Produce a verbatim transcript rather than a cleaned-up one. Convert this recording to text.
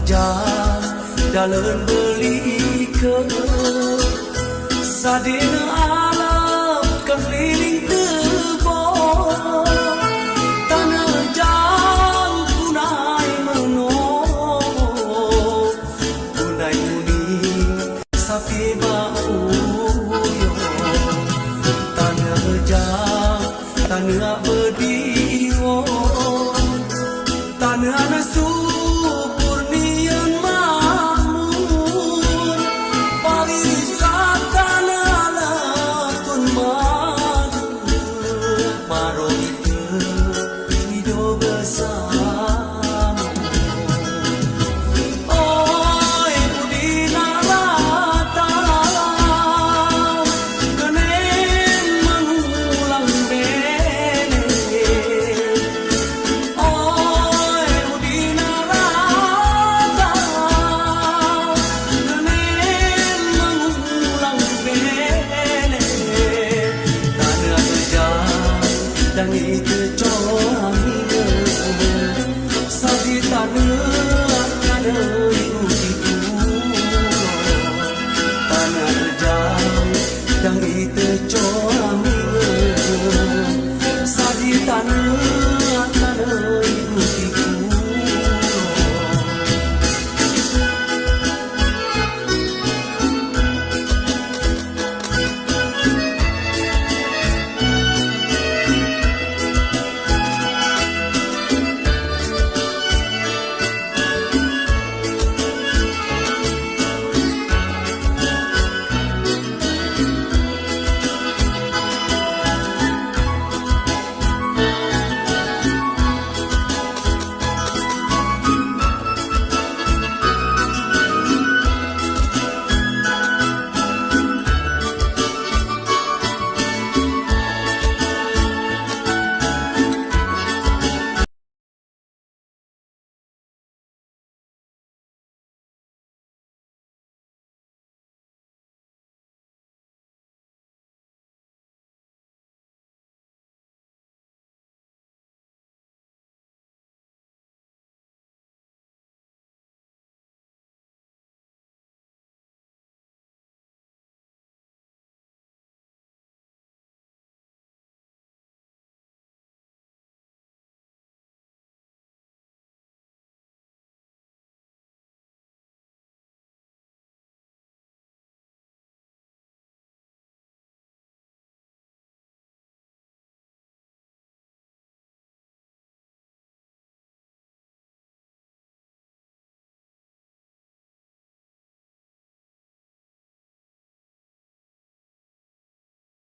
Jang dalen belike, sadene alam keliling tebo. Tanea jang punai meno, punai kuning sapi bau. Tanea jang, tanea bediwo, tanea nesu purnian makmur, parisan tanea lekun maju, maro ite idup besamo. Oi, udi neak ratau, kenen mengulang bene. Oi, udi neak ratau, kenen mengulang bene. Tanea jang dang ite coa ngineak, sadi tanea, tanea ibu ibu. Tanea jang dang ite